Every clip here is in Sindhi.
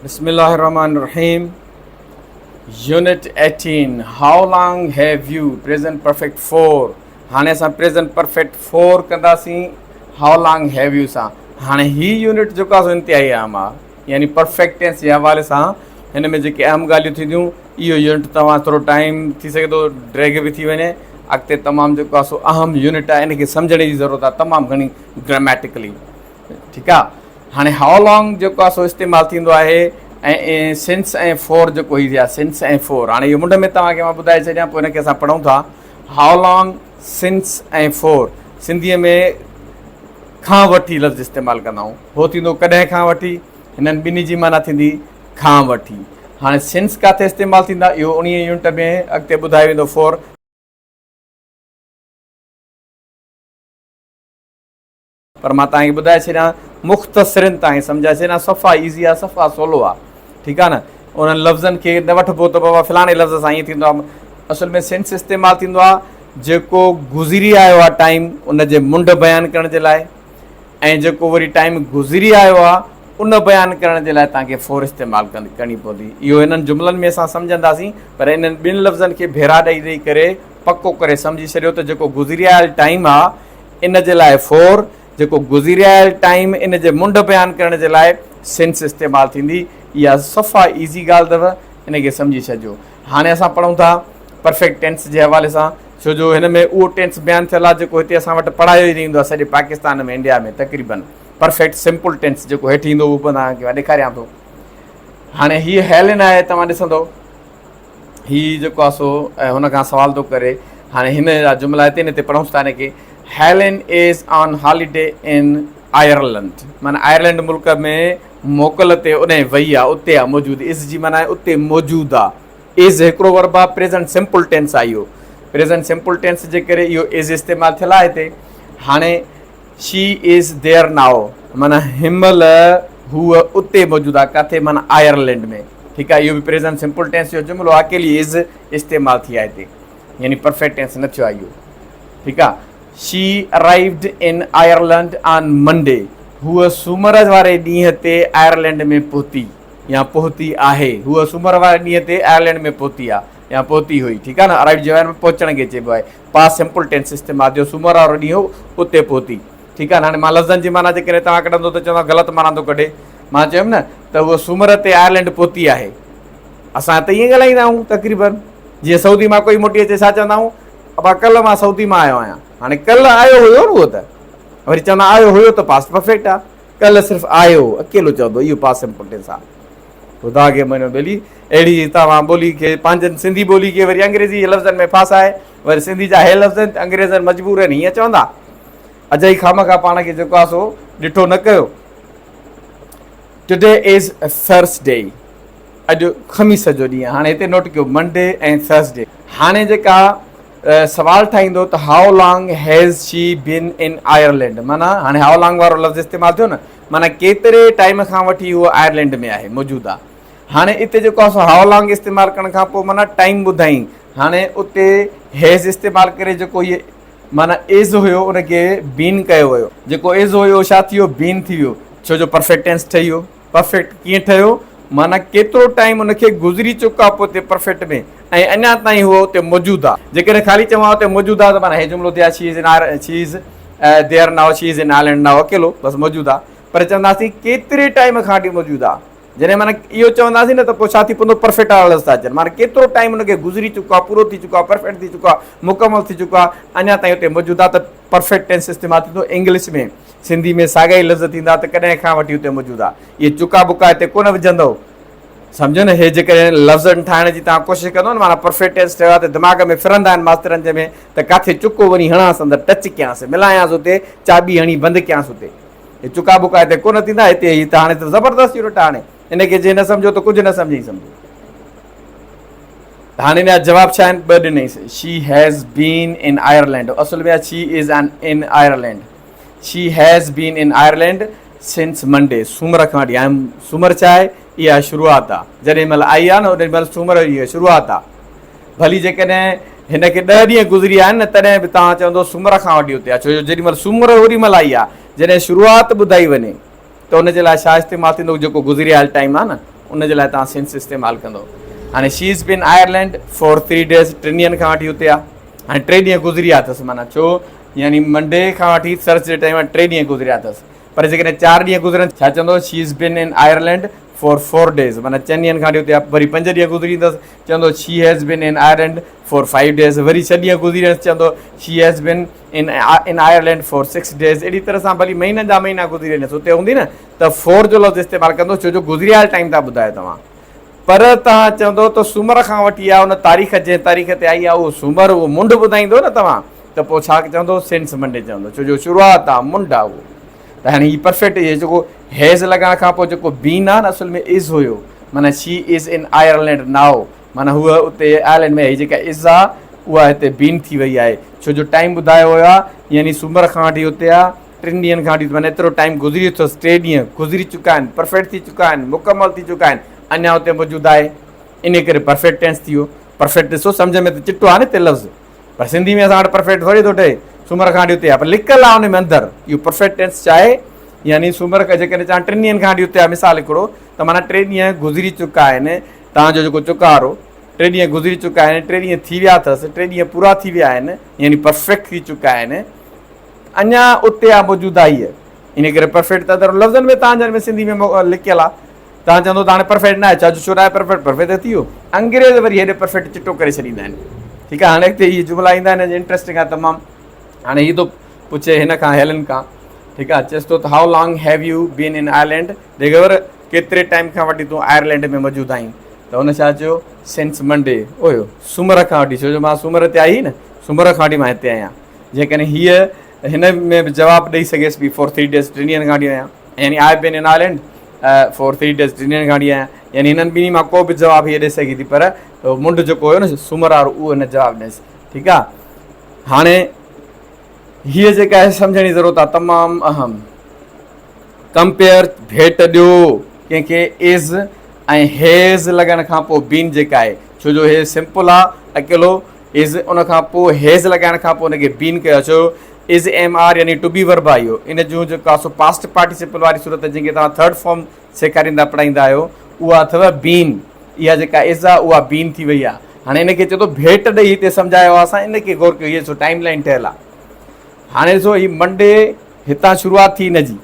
بسم الله الرحمن الرحيم unit 18 how long have you present perfect 4 هاڻي اسان پريزنٽ پرفيڪٽ 4 ڪنداسين how long have you سان هاڻي هي يونٽ جيڪو آهي سو انتهائي اهم آهي يعني پرفيڪٽ ٽينس جي حوالي سان هن ۾ جيڪي اهم ڳالهيون ٿينديون اهو يونٽ توهان ٿورو ٽائيم ٿي سگهي ٿو ڊريگ به ٿي وڃي اڳتي تمام جيڪو آهي سو اهم يونٽ آهي ان کي سمجهڻ جي ضرورت آهي تمام گهڻي گراميٽيڪلي ٺيڪ آ هاڻي how long جيڪو آ سو استعمال ٿيندو آهي ۽ سنس ۽ فور جيڪو هي ٿيا سنس ۽ فور هاڻي اهو منڍ ۾ توهان کي مان ٻڌائي ڇڏيان پوء هن کي اسان پڙهون ٿا how long since ۽ four سنڌيء ۾ کان وٺي لفظ استعمال ڪندا آهيون هو ٿيندو ڪڏهن کان وٺي هنن ٻنهي جي معنيٰ ٿيندي کان وٺي هاڻي سنس ڪاٿي استعمال ٿيندا اهو انهيء يونٽ ۾ اڳتي ٻڌايو ويندو فور پر مان توهان کي ٻڌائي ڇڏيان مختصرن توهان کي سمجهائي ڇڏيان صفا ايزي آهي صفا سولو آهي ٺيڪ آهي نه انهن لفظن کي نه وٺبو ته بابا فلاڻي لفظ سان ائين ٿيندو آهي اصل ۾ سينس استعمال ٿيندو آهي جيڪو گذري آيو آهي ٽائيم ان جي منڍ بيان ڪرڻ جي لاء ۽ جيڪو وري ٽائيم گذري آيو آهي ان بيان ڪرڻ جي لاء توهان کي فور استعمال ڪرڻي پوندي اهو انهن جملن ۾ اسان سمجهنداسين پر انهن ٻن لفظن کي ڀيرا ڏئي ڏئي ڪري پڪو ڪري سمجهي ڇڏيو ته جيڪو گذري آيل ٽائيم آهي ان جي لاء فور، جيڪو گذريل ٽائيم ان جي منڍ بيان ڪرڻ جي لاء سنس استعمال ٿيندي. اها صفا ايزي ڳالهه اٿو، ان کي سمجهي ڇڏجو. هاڻي اسان پڙهون ٿا پرفيڪٽ ٽينس جي حوالي سان، ڇو جو هن ۾ اهو ٽينس بيان ٿيل آهي جيڪو هتي اسان وٽ پڙهايو ئي نه ايندو آهي سڄي پاڪستان ۾ انڊيا ۾ تقريبن پرفيڪٽ سمپل ٽينس جيڪو هيٺ ايندو اهو به توهان کي ڏيکاريان ٿو. هاڻي هيء هيلن آهي توهان ڏسندو. هي جيڪو آهي سو هن کان سوال ٿو ڪري هاڻي هن جا جملا هتي هتي پڙهونس ٿا هن کي Helen is on holiday in Ireland معنی آئرلينڊ ملڪ ۾ موڪل تي انهي وئي آ اتي آ موجود از جي معنی اتي موجود آ از هڪڙو ورب آ پريزنٽ سمپل ٽينس آ اهو پريزنٽ سمپل ٽينس جي ڪري اهو از استعمال ٿيل آ هتي هاڻي شي از ديئر نائو معنيٰ هنمهل هوء اتي موجود آهي ڪاٿي معنيٰ آئرلينڊ ۾ ٺيڪ آهي اهو به پريزنٽ سمپل ٽينس جو جملو آهي اڪيلي از استعمال ٿي آهي هتي يعني پرفيڪٽ ٽينس نه ٿيو آهي اهو ٺيڪ آهي she arrived in Ireland on Monday هوء سومر واري ڏينهن تي آئرلينڊ ۾ پهتي يا پهتي آهي هوء سومر واري ڏينهن تي آئرلينڊ ۾ پهتي آهي يا پهتي هئي ٺيڪ آهي نه ارائيوڊ جي باري ۾ پهچڻ کي چئبو آهي پاس سمپل ٽينس استعمال ٿيو، سومر وارو ڏينهن هو، اتي پهتي. ٺيڪ آهي نه؟ هاڻي مان لفظن جي معنيٰ جيڪڏهن توهان ڪڍندو ته چوندا غلط معنيٰ ٿو ڪڍي. مان چيم نه ته هوء سومر تي آئرلينڊ پهتي آهي. اسان ته ائين ڳالهائيندا آهيون تقريبن. جيئن سعودي مان ڪوئي موٽي اچي ڇا چوندا آهيون؟ ابا ڪلهه مان سعودي مان آيو آهيان. هاڻي ڪلهه آيو هيو نه اهو ته. وري چوندا آيو هيو ته پاسٽ پرفيڪٽ آهي. ڪلهه صرف آيو اڪيلو چوندو اهو پاسٽ سمپل ٽينس آهي. خدا کي مڃو ٻيلي اهڙي توهان ٻولي کي پنهنجن سنڌي ٻولي کي وري انگريزي جي لفظن ۾ ڦاسائي وري سنڌي جا هي لفظ آهن ته انگريزن مجبور آهن هيئن چوندا اجائي خامخواه پاڻ کي جيڪو آهي سو ڏٺو نه ڪيو ٽوڊي از ٿرسڊي اڄ خميس جو ڏينهن هاڻي هتي نوٽ ڪيو منڊي ۽ ٿرسڊي هاڻي جيڪا سوال ٺاهيندو ته how long has she been in Ireland معنيٰ هاڻي how long وارو لفظ استعمال ٿيو نه معنيٰ ڪيتري ٽائيم کان وٺي هوء آئرلينڊ ۾ آهي موجود آهي هاڻي اتي جيڪو آهي سو how long استعمال ڪرڻ کان پوء معنيٰ ٽائيم ٻڌائين هاڻي اتي هيز استعمال ڪري جيڪو هي معنيٰ از هيو ان کي بين ڪيو ويو جيڪو از هيو ڇا ٿي ويو بين ٿي ويو ڇو جو پرفيڪٽ ٽينس ٺهي ويو پرفيڪٽ ڪيئن ٺهيو؟ معنيٰ ڪيترو ٽائيم ان کي گذري چڪو آهي پوئتي پرفيڪٽ ۾ ۽ اڃا تائين هوء اتي موجود آهي. جيڪڏهن خالي چوان اتي موجود آهي ته معنيٰ هي جملو ٿي آهي she is in she is there now she is in Ireland now اڪيلو بس موجود آهي پر چونداسين ڪيتري ٽائيم کان وٺي موجود آهي جڏهن معنيٰ اهو چونداسين نه ته پوء ڇا ٿي پوندو پرفيڪٽ وارا لفظ ٿا اچن معنيٰ ڪيترو ٽائيم ان کي گذري چڪو آهي پورو ٿي چڪو آهي پرفيڪٽ ٿي چڪو آهي مڪمل ٿي چڪو آهي اڃا تائين اتي موجود آهي ته پرفيڪٽ ٽينس استعمال ٿيندو انگلش ۾ سنڌي ۾ ساڳيا ئي لفظ ٿيندا ته ڪڏهن کان وٺي اتي موجود آ. اهي چڪا بڪا هتي ڪونه وجهندؤ. سمجهو نه هي جيڪڏهن لفظن ٺاهڻ جي توهان ڪوشش ڪندؤ نه معنيٰ پرفيڪٽ ٽينس ٺهيو آ ته دماغ ۾ ڦرندا آهن ماسترن جي ۾ ته ڪاٿي چڪو وڃي هڻانس اندر ٽچ ڪيانس ملايانس اتي چاٻي هڻي بند ڪيانس اتي. هي چڪا بڪا هتي ڪونه ٿيندا هتي هي ته هاڻي ته زبردست يونٽ آ هاڻي ان کي جي نه سمجهو ته ڪجهه نه سمجهي سمجهو. ته هاڻي ان جا جواب ڇا آهن ٻه ڏنئيس she has been in Ireland اصل ۾ آهي she is in Ireland. She has been in Ireland since Monday سومر کان وٺي آهي سومر ڇا آهي اها شروعات آهي جڏهن مهل آئي آهي نه ان مهل سومر جي شروعات آهي ڀلي جيڪڏهن هن کي ڏهه ڏينهن گذري آهن نه تڏهن به توهان چوندو سومر کان وٺي اتي آهي ڇو جو جيڏي مهل سومر اوڏي مهل آئي آهي جڏهن شروعات ٻڌائي وڃي ته ان جي لاء ڇا استعمال ٿيندو جيڪو گذري آيل ٽائيم آهي نه ان جي لاء توهان سنس استعمال ڪندو. هاڻي she is been Ireland for three days ٽن ڏينهن کان وٺي اتي آ. هاڻي ٽي ڏينهن گذري ويا اٿس معنيٰ ڇو يعني منڊي کان وٺي ٿرسڊي تائين معنيٰ ٽي ڏينهن گذريا اٿس. پر جيڪڏهن چار ڏينهن گذرن ڇا چوندو she is been in Ireland for four days معنيٰ چئن ڏينهن کان وٺي اتي آ. وري پنج ڏينهن گذري ايندس چوندو she has been in Ireland for five days وري ڇهه ڏينهن گذري ويس چوندو she has been in in Ireland for six days اهڙي طرح سان ڀلي مهينن جا مهينا گذري وڃنس اتي هوندي نه ته فور جو لفظ استعمال ڪندو ڇو جو گذريل ٽائيم ٿا ٻڌايو توهان پر توهان چوندو ته سومر کان وٺي آ ان تاريخ جنهن تاريخ تي آئي آ اهو سومر اهو منڍ ٻڌائيندو نه توهان ته پوء ڇا چوندو سنس منڊي چوندو ڇو جو شروعات آ منڍ آ اهو ته هاڻي هي پرفيڪٽ هي جيڪو هيز لڳائڻ کان پوء جيڪو بين آ نه اصل ۾ از هيو معنيٰ she is in Ireland now معنيٰ هوء اتي آئرلينڊ ۾ هي جيڪا از آ اها هتي بين ٿي وئي آهي ڇو جو ٽائيم ٻڌايو ويو آ يعني سومر کان وٺي اتي آ ٽن ڏينهن کان وٺي معنيٰ ايترو ٽائيم گذري اٿس ٽي ڏينهن گذري چڪا آهن پرفيڪٽ ٿي چڪا آهن مڪمل ٿي چڪا آهن اڃا اتي موجود آهي انهي ڪري پرفيڪٽ ٽينس ٿي ويو پرفيڪٽ ڏسو سمجھ ۾ ته چٽو آهي نه هتي لفظ پر سنڌي ۾ اسان وٽ پرفيڪٽ ٿوري ٿو ٺهي سومر کان وٺي اتي آهي پر لڪل آهي ان ۾ اندر اهو پرفيڪٽ ٽينس ڇا آهي يعني سومر کان جيڪڏهن چوان ٽن ڏينهن کان وٺي اتي آهي مثال هڪڙو ته معنيٰ ٽي ڏينهن گذري چڪا آهن توهان جو جيڪو چڪارو ٽي ڏينهن گذري چڪا آهن ٽي ڏينهن ٿي ويا اٿس ٽي ڏينهن پورا ٿي ويا آهن يعني پرفيڪٽ ٿي چڪا آهن اڃا اتي آ موجود آهي ان ڪري پرفيڪٽ ته اندر لفظن ۾ توهان جن ۾ سنڌي ۾ لڪيل آهي توهان چوندو ته هاڻي پرفيڪٽ نه آهي ڇا جو ڇو نه آهي پرفيڪٽ پرفيڪٽ ته ٿي ويو انگريز وري هيڏي پرفيڪٽ چٽو ڪري ڇڏيندا آهن ٺيڪ آهي هاڻي اڳتي هي جملا ايندا آهن انٽرسٽنگ آهي تمام هاڻي هي ٿو پڇي هن کان هيلن کان ٺيڪ آهي چيس ٿو ته how long have you been in Ireland ڏي خبر ڪيتري ٽائيم کان وٺي تون آئرلينڊ ۾ موجود آهين ته هن ڇا چيو سنس منڊي اوهيو سومر کان وٺي ڇو جو مان سومر تي آئي نه سومر کان وٺي مان هتي آهيان جيڪڏهن هيء هن ۾ به جواب ڏئي سگهيس پي فور ٿري ڊيز ٽن ڏينهن کان وٺي آهيان يعني I been in Ireland for three days ٽن ڏينهن کان وٺي آهيان يعني هنن ٻنهي مان ڪو به جواب هيء ڏئي سگهي ٿي پر منڍ جيڪو هيو نه سومر وارو اهو هن جواب ڏنس ٺيڪ آهي هاڻي هيء جيڪا آهي سمجهڻ جي ضرورت آهي تمام اهم ڪمپيئر ڀيٽ ڏيو ڪنهن کي از ۽ هيز لڳڻ کان پوء بين جيڪا آهي ڇو جو هي سمپل آهي اڪيلو از ان کان پوء هيز لڳائڻ کان پوء ان کي بين ڪيو ڇو از ايم آر يعني ٽو بي ورب آهي اهو ان جون جيڪو آهي سو پاسٽ پارٽيسپل واري صورت جنهن کي توهان ٿرڊ فارم سيکاريندا پڙهائيندا آهيو اها اٿو بين اها جيڪا از آهي اها بين ٿي وئي آهي هاڻي ان کي چئي ٿو ڀيٽ ڏئي هتي سمجهايو آهي اسان ان کي غور ڪيو هي سو ٽائيم لائين ٺهيل آهي هاڻي ڏسو هي منڊي هتان شروعات ٿي هن جي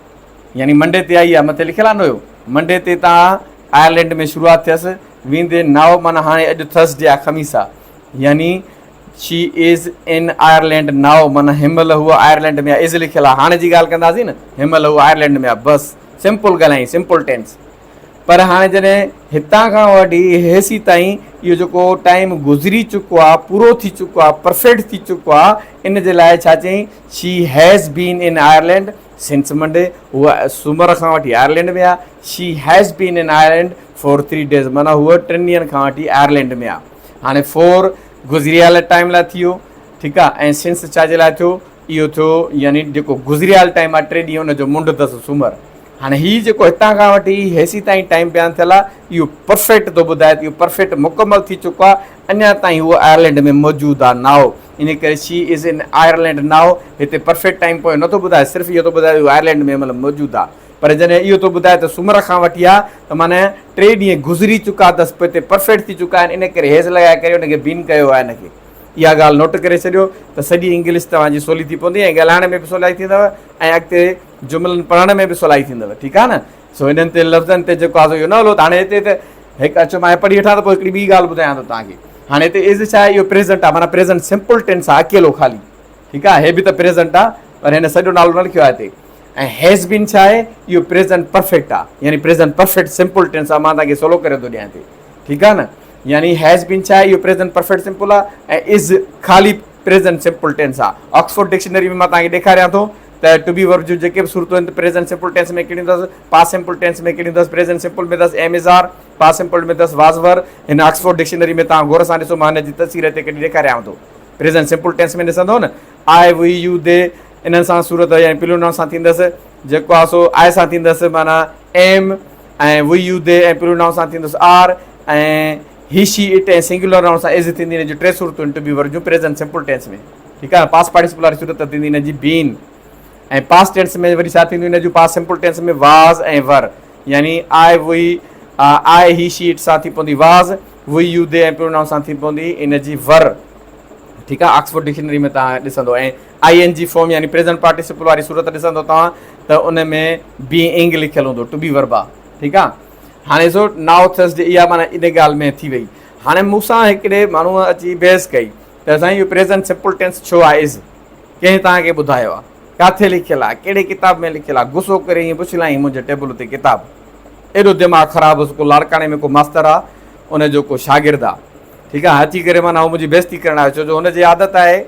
يعني منڊي تي آئي آهي مٿي لکيل آهي نه هيو منڊي تي تان آئرلينڊ ۾ شروعات ٿيس ويندي نائو معنيٰ هاڻي اڄ ٿرسڊي آهي خميس آهي يعني she is in Ireland now معنيٰ هن مهل هوء آئرلينڊ ۾ آهي از لکيل آهي هاڻي جي ڳالهه ڪنداسين نه هن مهل هوء آئرلينڊ ۾ آهي بس سمپل ڳالهائين سمپل ٽينس پر هاڻي جڏهن هتان کان وٺي هيسي تائين اهو جيڪو ٽائيم گذري چڪو آهي پورو ٿي چڪو آهي پرفيڪٽ ٿي چڪو آهي ان جي لاء ڇا چيائين she has been in Ireland since Monday هوء سومر کان وٺي آئرلينڊ ۾ آهي she has been in Ireland for three days معنيٰ هوء ٽن ڏينهن کان وٺي آئرلينڊ ۾ آهي هاڻي فور گذريل ٽائيم لاء ٿي ويو ٺيڪ آ ۽ سنس ڇا جي لاء ٿيو اهو ٿيو يعني جيڪو گذريل ٽائيم آ ٽي ڏينهن ان جو منڍ اٿس سومر هاڻي هي جيڪو هتان کان وٺي هيسي تائين ٽائيم بيان ٿيل آ اهو پرفيڪٽ ٿو ٻڌائي ته اهو پرفيڪٽ مڪمل ٿي چڪو آ اڃا تائين هو آئرلينڊ ۾ موجود آ نائو ان ڪري she is in Ireland now هتي پرفيڪٽ ٽائيم پوء نٿو ٻڌائي صرف اهو ٿو ٻڌائي اهو آئرلينڊ ۾ مطلب موجود آ پر جڏهن اهو ٿو ٻڌائي ته سومر کان وٺي آ ته معنيٰ ٽي ڏينهن گذري چڪا اٿس پوء هتي پرفيڪٽ ٿي چڪا آهن ان ڪري هيز لڳائي ڪري ان کي بين ڪيو آهي ان کي اها ڳالهه نوٽ ڪري ڇڏيو ته سڄي انگلش توهان جي سولي ٿي پوندي ۽ ڳالهائڻ ۾ به سولائي ٿيندو ۽ اڳتي جملن پڙهڻ ۾ به سولائي ٿيندو ٺيڪ آهي نه سو انهن تي لفظن تي جيڪو آهي سو اهو نه هلو ته هاڻي هتي ته هڪ اچو مان پڙهي وٺان ته پوء هڪڙي ٻي ڳالهه ٻڌايان ٿو توهان کي هاڻي هتي از ڇا آهي اهو پريزنٽ آهي معنيٰ پريزنٽ سمپل ٽينس آهي اڪيلو خالي ٺيڪ آهي هي به ته پريزنٽ آهي پر هن سڄو نالو نه لکيو آهي هتي ۽ هيز بين ڇا آهي اهو پريزنٽ پرفيڪٽ آهي يعني پريزنٽ پرفيڪٽ سمپل ٽينس آهي مان توهان کي سولو ڪري ٿو ڏيان هتي ٺيڪ آهي نه يعني هيز بين ڇا آهي اهو پريزنٽ پرفيڪٽ سمپل آهي ۽ از خالي پريزنٽ سمپل ٽينس آهي آڪسفورڊ ڊڪشنري ۾ مان توهان کي ڏيکاريان ٿو ته ٽو بي ورب جون جيڪي به صورتون آهن ته پريزنٽ سمپل ٽينس ۾ ڪهڙيون اٿس پاسٽ سمپل ٽينس ۾ ڪهڙيون اٿس پريزنٽ سمپل ۾ اٿس am is are past simple ۾ اٿس واز ور هن آڪسفورڊ ڊڪشنري ۾ توهان غور سان ڏسو مان هن جي تصوير هتي ڪڍي ڏيکاريان ٿو پريزنٽ سمپل ٽينس ۾ ڏسندو نه آء وي يو the انهن سان صورت يعني پلونائون سان ٿيندس جيڪو آهي سو آء سان ٿيندس معنيٰ am ۽ we you the ۽ plural noun سان ٿيندس are ۽ he she it ۽ singular noun سان از ٿيندي ان جون ٽي صورتون آهن ٽو بي ورب جون پريزنٽ سمپل ٽينس ۾ ٺيڪ آهي پاسٽ پارٽيسپل واري صورت ٿيندي ان جي بين ۽ پاسٽ ٽينس ۾ وري ڇا ٿينديون ان جون پاسٽ سمپل ٽينس ۾ واز ۽ ور يعني آء V I he she it سان ٿي پوندي was, we you they ۽ pronoun سان ٿي پوندي ان جي ور. ٺيڪ آ آڪسفورڊ ڊڪشنري ۾ توهان ڏسندو ۽ آئي اين جي فارم يعني پريزنٽ پارٽيسپل واري صورت ڏسندو توهان ته ان ۾ بي انگ لکيل هوندو ٽو بي ورب آ. ٺيڪ آ هاڻي سو نائو ٿرسڊي اها معنيٰ ان ڳالهه ۾ ٿي وئي. هاڻي مون سان هڪڙي ماڻهوء اچي بحث ڪئي ته سائين اهو پريزنٽ سمپل ٽينس ڇو آهي از؟ ڪنهن توهان کي ٻڌايو آهي؟ ڪاٿي لکيل آهي؟ ڪهڙي ڪتاب ۾ لکيل آهي؟ غصو ڪري ائين پڇلائين منهنجي ٽيبل تي ڪتاب. ايڏو دماغ خراب هوس ڪو لاڙڪاڻي ۾ ڪو ماستر آهي ان جو ڪو شاگرد آهي. ٺيڪ آهي اچي ڪري معنيٰ هو منهنجي بيعزتي ڪرڻ آيو ڇو جو هن جي عادت آهي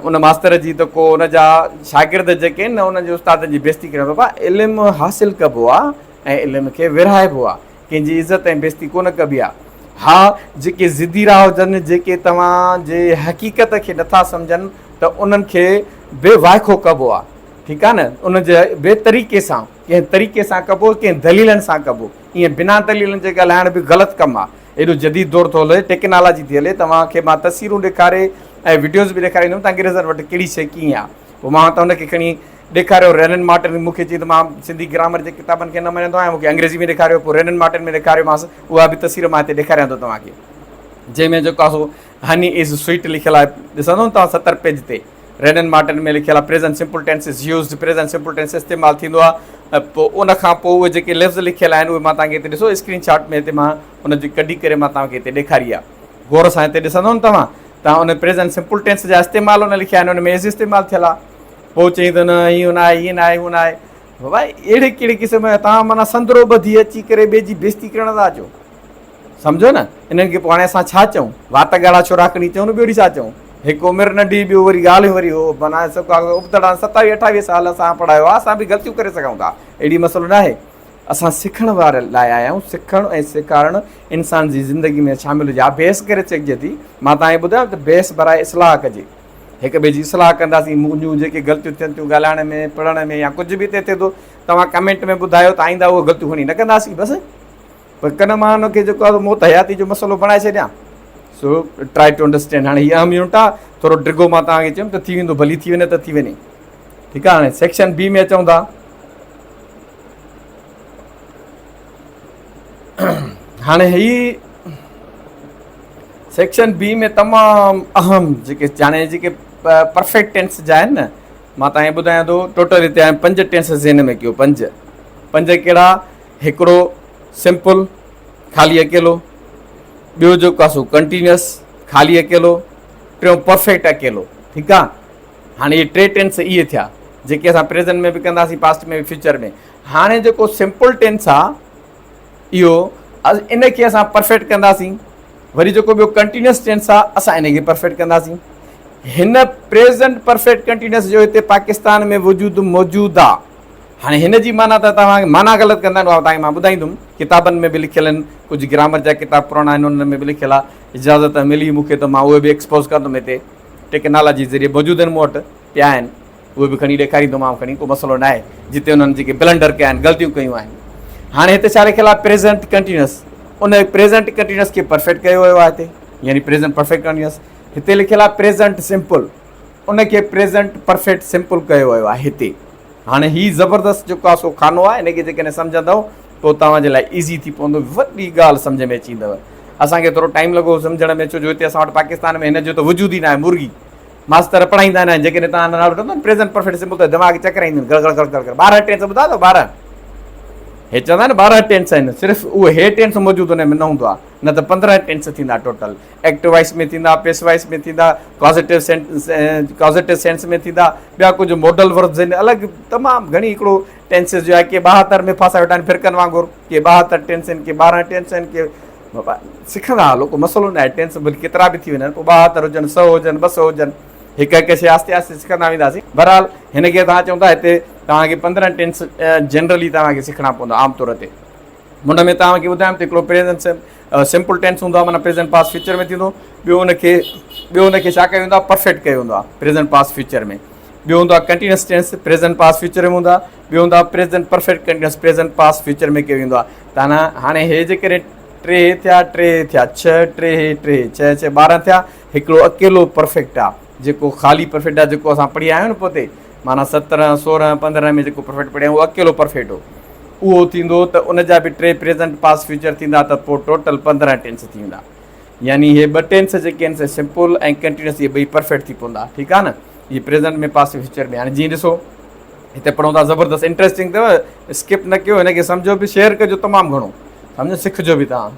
ان ماستر جي ته ڪو ان جا شاگرد جيڪي آهن نه انهن جي استادن جي بيعزتي ڪرڻ بابا علم حاصل ڪبو آهي ۽ علم کي ورهائبو آهي. ڪنهن جي عزت ۽ بيعزتي ڪونه ڪبي آهي. ها جيڪي ضدي راء هجن، جيڪي توهان جي حقيقت کي نٿا سمجهن ته انهن کي به وائکو ڪبو آهي. ٺيڪ آهي نه؟ انهن جي به طريقي سان، ڪنهن طريقي سان ڪبو، ڪنهن دليلن سان ڪبو. ائين بنا دليلن جي ڳالهائڻ به غلط ڪم آهي. ايڏو جديد دور ٿو هلي، ٽيڪنالاجي ٿي هلي، توهان کي مان تصويرون ڏيکاري ۽ وڊيوز به ڏيکاريندم ته انگريزن وٽ ڪهڙي شيء ڪيئن آهي. پوء مان ته ان کي کڻي ڏيکاريو رينن مارٽن مون کي چيائين ته مان سنڌي گرامر جي ڪتابن کي نه مڃندو آهيان مون کي انگريزي ۾ ڏيکاريو پوء رينن مارٽن ۾ ڏيکاريومانس اها به تصوير مان هتي ڏيکاريان ٿو توهان کي جنهن ۾ جيڪو آهي سو هني از سوئيٽ لکيل آهي ڏسندو نه توهان 70 پيج تي رينن مارٽن ۾ لکيل آهي present simple tense is used present simple tense استعمال ٿيندو آهي پوء ان کان پوء اهي جيڪي لفظ لکيل آهن اهي مان توهان کي هتي ڏسو اسڪرين شاٽ ۾ هتي مان ان جي ڪڍي ڪري مان توهان کي هتي ڏيکاري آهي غور سان هتي ڏسندو نه توهان توهان ان پريزنٽ سمپل ٽينس جا استعمال ان لکيا آهن ان ۾ از استعمال ٿيل آهي پوء چئين ته نه هيئن نه آهي هيئن نه آهي هونئن نه آهي بابا اهڙي ڪهڙي قسم جا توهان معنيٰ سندرو ٻڌي اچي ڪري ٻئي جي بيستي ڪرڻ ٿا اچو سمجهو نه انهن کي پوء هاڻي اسان ڇا چئون وات ڳاڙها ڇورا کڻي چئون نه ٻيو وري ڇا چئون هڪ عمر ننڍي ٻيو وري ڳالهه وري هو معنيٰ سڀ ابتڙ 27 28 سال اسان پڙهايو آهي اسان به غلطيون ڪري سگهون ٿا اهڙي مسئلو نه آهي اسان سکڻ واري لاء آيا آهيون سکڻ ۽ سيکارڻ انسان جي زندگي ۾ شامل هجي ها بحث ڪري سگهجي ٿي مان توهان کي ٻڌايو ته بحث براء اصلاح ڪجي هڪ ٻئي جي اصلاح ڪنداسين منهنجون جيڪي غلطيون ٿين ٿيون ڳالهائڻ ۾ پڙهڻ ۾ يا ڪجهه به هتي ٿئي ٿو توهان ڪمينٽ ۾ ٻڌايو ته آئنده اهي غلطيون کڻي نه ڪنداسين بس پر ڪن مان ان کي جيڪو آهي موت حياتي جو مسئلو بڻائي ڇڏيان سو ٽرائي ٽو انڊرسٽينڊ هاڻي هي اهم يونٽ آهي ٿورو ڊگهو مان توهان کي چيم ته ٿي ويندو ڀلي ٿي وڃي ته ٿي وڃي ٺيڪ آهي هاڻي سيڪشن بي ۾ اچون ٿا هاڻي هي سيڪشن بي ۾ تمام اهم جيڪي هاڻي جيڪي پرفيڪٽ ٽينس جا آهن نه مان تان کي ٻڌايان ٿو ٽوٽل هتي آهن پنج ٽينس ذهن ۾ ڪيو پنج پنج ڪهڙا هڪڙو سمپل خالي اڪيلو ٻيو جيڪو آهي سو ڪنٽينيوس خالي اڪيلو ٽيون پرفيڪٽ اڪيلو ٺيڪ آهي هاڻي اهي ٽي ٽينس اهي ٿيا جيڪي اسان پريزنٽ ۾ به ڪنداسين پاسٽ ۾ به فيوچر ۾ هاڻي جيڪو سمپل ٽينس آ اهو ان کي اسان پرفيڪٽ ڪنداسين وري جيڪو ٻيو ڪنٽينيوس ٽينس آ اسان ان کي پرفيڪٽ ڪنداسين هن پريزنٽ پرفيڪٽ ڪنٽينيوس جو هتي پاڪستان ۾ وجود موجود آ هاڻي هن جي معنيٰ ته توهان معنيٰ غلط ڪندا آهن اها توهان کي مان ٻڌائيندم ڪتابن ۾ به لکيل آهن ڪجهه گرامر جا ڪتاب پراڻا آهن انهن ۾ به لکيل آ اجازت ملي مون کي ته مان اهي به ايڪسپوز ڪندم هتي ٽيڪنالاجي ذريعي موجود آهن مون وٽ پيا آهن اهي به کڻي ڏيکاريندومانو کڻي ڪو مسئلو ناهي جتي انهن جيڪي بلنڊر ڪيا آهن غلطيون ڪيون آهن هاڻي هتي ڇا لکيل آهي present continuous in present continuous کي پرفيڪٽ ڪيو ويو آهي هتي يعني پريزنٽ پرفيڪٽ ڪنٽينيوس هتي لکيل آهي پريزنٽ سمپل ان کي پريزنٽ پرفيڪٽ سمپل ڪيو ويو آهي هتي هاڻي هي زبردست جيڪو آهي سو خانو آهي ان کي جيڪڏهن سمجهندو پوء توهان جي لاء ايزي ٿي پوندو وڏي ڳالهه سمجهه ۾ اچي ايندو اسان کي ٿورو ٽائيم لڳو سمجهڻ ۾ ڇو جو هتي اسان وٽ پاڪستان ۾ هن جو ته وجود ئي ناهي مرغي ماستر پڙهائيندا ناهن جيڪڏهن توهان نالو وٺندو پريزنٽ پرفيڪٽ سمپل ته دماغ چڪرائيندو گڙ گڙ گڙ گڙ گڙ 12 ٽينس ٻڌا اٿو 12 هي چوندا آهن 12 ٽينس آهن صرف اهو هي ٽينس موجود ان ۾ نه هوندو آهي نه ته 15 ٽينس ٿيندا ٽوٽل ايڪٽو وائس ۾ ٿيندا پيس وائس ۾ ٿيندا ڪازيٽو سينس ڪازيٽو سينس ۾ ٿيندا ٻيا ڪجهه ماڊل وربز آهن الڳ تمام گهڻي هڪڙو ٽينسز جو آهي ڪي 72 ۾ ڦاسا ويٺا آهن فرقن وانگر ڪي 72 ٽينس آهن ڪي 12 ٽينس آهن ڪي بابا سکندا هلو ڪو مسئلو نه آهي ٽينس ڀلي ڪيترا به ٿي وڃن پوء 72 هجن 100 هجن 200 هجن هڪ هڪ شيء آهستي آهستي سکندا وينداسين بهرحال هن کي توهان چون ٿا هتي توهان کي 15 ٽينس جنرلي توهان کي سکڻا پوندا عام طور تي منڍ ۾ توهان کي ٻڌايم ته هڪڙو پريزنٽ سمپل ٽينس هوندو آهي معنيٰ پريزنٽ پاسٽ فيوچر ۾ ٿيندو ٻيو ان کي ٻيو ان کي ڇا ڪيو ويندو آهي پرفيڪٽ ڪيو ويندو آهي پريزنٽ پاسٽ فيوچر ۾ ٻيو هوندو آهي continuous tense present past future ۾ هوندو آهي ٻيو هوندو آهي present perfect continuous present past future ۾ ڪيو ويندو آهي ته هاڻي هي جيڪڏهن ٽي هي ٿيا ٽي هي ٿيا ڇهه ٽي هي ٽي هي ڇهه ڇهه 12 ٿيا هڪڙو اڪيلو پرفيڪٽ آهي جيڪو خالي پرفيڪٽ آهي جيڪو اسان پڙهي آيا آهيون نه پوئتي معنيٰ 17 16 15 ۾ جيڪو پرفيڪٽ پڙهيا اهو اڪيلو پرفيڪٽ هو. اهو ٿيندو ته ان جا به ٽي پريزنٽ پاسٽ فيوچر ٿيندا ته پوء ٽوٽل 15 ٽينس ٿي ويندا. يعني اهي ٻه ٽينس جيڪي آهن سي سمپل ۽ ڪنٽينيوس اهي ٻئي پرفيڪٽ ٿي پوندا. ٺيڪ آهي نه؟ اهي پريزنٽ ۾ پاسٽ فيوچر ۾ هاڻي جيئن ڏسو هتي پڙهون ٿا زبردست انٽريسٽنگ اٿو اسڪپ نه ڪيو هن کي سمجهو به شيئر ڪجو تمام گهڻو سمجهو سکجو به توهان.